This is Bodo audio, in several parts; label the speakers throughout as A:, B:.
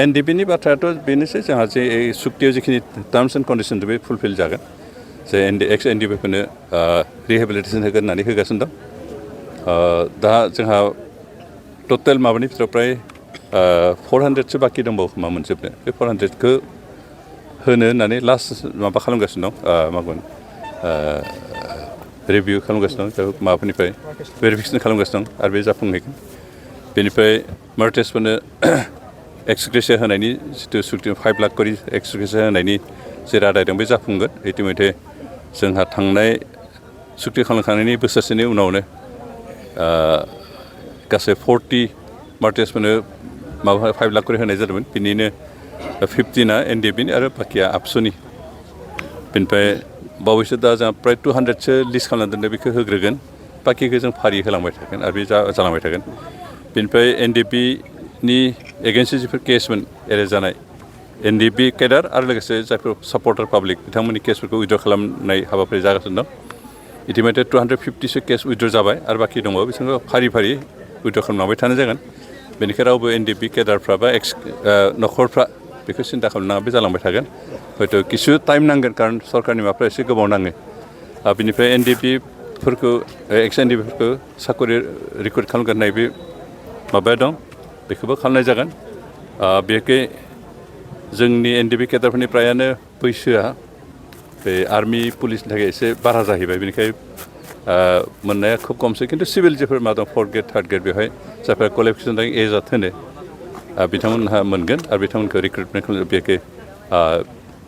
A: NDFB बाथ्रायाथ' बेनोसै जोंहा जे सुक्तियाव जिखिनि टार्म्स एन्ड कन्डिशन बे फुलफिल जागोन जे NDFBनो रिहेबिलिटेसन होगोन होननानै होगासिनो दं दा जोंहा टटेल माबानि भितराव प्राय 400सो बाखि दंबावो खोमा मोनजोबनो बे 400खौ होनो होननानै लास्ट माबा खालामगासिनो दं मागोन रिभिउ खालामगासिनो दं माबानिफ्राय भेरिफिकेसन खालामगासिनो दं आरो बे जाफुंहैगोन बेनिफ्राय मार्टेसफोरनो एक्सग्रेसिया होनायनि जितु सुक्ति 5 लाख करि एक्सग्रेसिया होनायनि जे रादाय दं बे जाफुंगोन इतिमধ্যে जोंहा थांनाय सुक्ति खालामखांनायनि बोसोरसेनि उनावनो गासै 40 मार्टेसफोरनो माबा 5 लाख करि होनाय जादोंमोन बिनिनो 15आ NDFBनि आरो बाखिया आबसुनि बेनिफ्राय बावैसो दा जोंहा प्राय 200सो लिस्ट खालामना दोनदों बेखौ होग्रोगोन बाखिखौ जों फारि होलांबाय थागोन आरो बे जालांबाय थागोन बेनिफ्राय NDFBनि एगेन्स्ट जिफोर केसमोन एरेस्ट जानाय NDFB केडार आरो लोगोसे जायफोर सापर्टार पाब्लिक बिथांमोननि केसफोरखौ उइथड्र खालामनाय हाबाफारि जागासिनो दं इतिमধ্যে 250सो केस उइथड्र जाबाय आरो बाखि दंबावो बिसोरखौ फारि फारि उइथड्र खालामलांबाय थानाय जागोन बेनिखायनो रावबो NDFB केडारफ्रा बा नखरफ्रा बेखौ सिन्था खालामनाङा बे जालांबाय थागोन हयथ' किसु टाइम नांगोन कारण सरकारनि माबाफ्रा एसे गोबाव नाङो बेनिफ्राय NDFBफोरखौ NDFBफोरखौ साकरि रिक्रुट खालामगोन होननाय बे माबाया दं बेखौबो खालामनाय जागोन बेखौ जोंनि NDFB केडारफोरनि प्रायानो बैसोआ बे आर्मि पुलिसनि थाखाय एसे बारा जाहैबाय बेनिखायनो मोननाया खुब खमसै खिन्थु सिभिल जेफोर मा दं 4th ग्रेड 3rd ग्रेड बेवहाय जायफोरा क्वालिफिकेसन दं एजआ थोनो बिथांमोनहा मोनगोन आरो बिथांमोनखौ रिक्रुटमेन्ट खालामनो बेखौ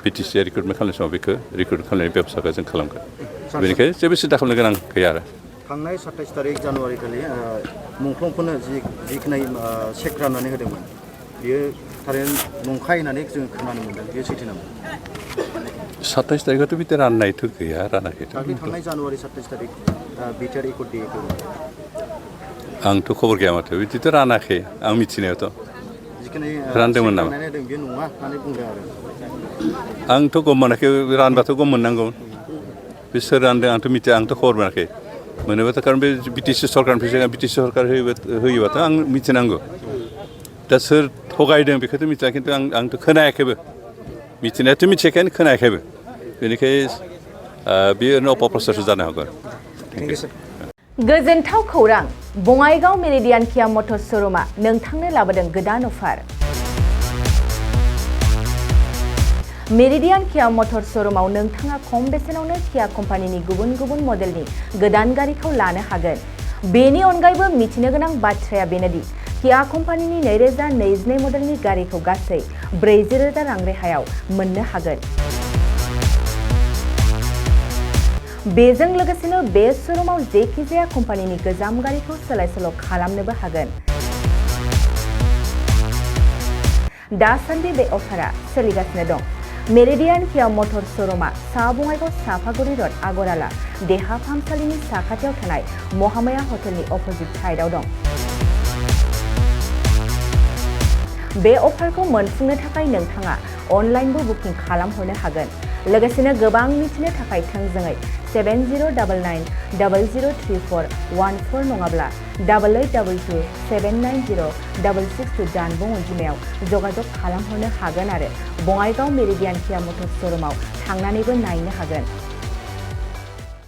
A: BTC रिक्रुटमेन्ट खालामनाय समाव बेखौ रिक्रुट खालामनायनि बेबस्थाखौ जों खालामगोन बेनिखायनो जेबो सिन्था खालामनो गोनां गैया आरो
B: थांनाय 27 तारिख जानुवारि खालि मुंख्लंफोरनो जिखिनि चेक राननानै होदोंमोन बियो थारैनो नंखाय होननानै जों खोनानो मोनदों बेयो सैथो नामा
A: 27 तारिखआवथ' बिदि राननायथ' गैया रानाखै
B: थांनाय जानुवारि 27 तारिख बिटिआर एकर्ड डेखौ
A: आंथ' खबर गैया माथो बिदिथ' रानाखै आं मिथिनायावथ' रानदोंमोन नामा
B: बे नङा होननानै बुंदों आरो
A: आंथ' गम मोनाखै रानबाथ' गम मोननांगौ बे सोर रानदों आंथ' मिथिया आंथ' खबर मोनाखै मोनोबाथ' कारण बे BTC सरकारनिफ्राय BTC सरकार होयोबाथ' आं मिथिनांगौ दा सोर थगायदों बेखौथ' मिथिया खिन्थु आंथ' खोनायाखैबो मिथिनायाथ' मिथियाखैनो खोनायाखैबो बेनिखायनो बेयो अपप्रचारसो जानो हागौ
C: गोजोनथाव खौरां बङाइगाव मेरिडियान किया मटर्स श'रुमआ नोंथांनो लाबोदों गोदान अफार मेरिडियान किया मटर्स श'रुमआव नोंथाङा खम बेसेनावनो किया कम्पानिनि गुबुन गुबुन मडेलनि गोदान गारिखौ लानो हागोन बेनि अनगायैबो मिथिनो गोनां बाथ्राया बेनोदि किया कम्पानिनि 2022 मडेलनि गारिखौ गासै 40,000 रां रेहायाव मोननो हागोन बेजों लोगोसेनो बे श'रुमआव जेखिजाया कम्पानिनि गोजाम गारिखौ सोलाय-सोल' खालामनोबो हागोन दासान्दि बे अफारा सोलिगासिनो दं मेरिडियान किया मटर्स श'रुमआ सा बङाइगाव साफागुरि रड आगराला देहा फाहामसालिनि साखाथियाव थानाय महामाया हटेलनि अपोजिट साइडआव दं बे अफारखौ मोनफुंनो थाखाय नोंथाङा अनलाइनबो बुकिं खालामहरनो हागोन लोगोसेनो गोबां मिथिनो थाखाय थोंजोङै 7099003414 नङाब्ला 8822790662 जानबुं अनजिमायाव जगाजग खालामहरनो हागोन आरो बङाइगाव मेरिडियान किया मटर्स श'रुमआव थांनानैबो नायनो हागोन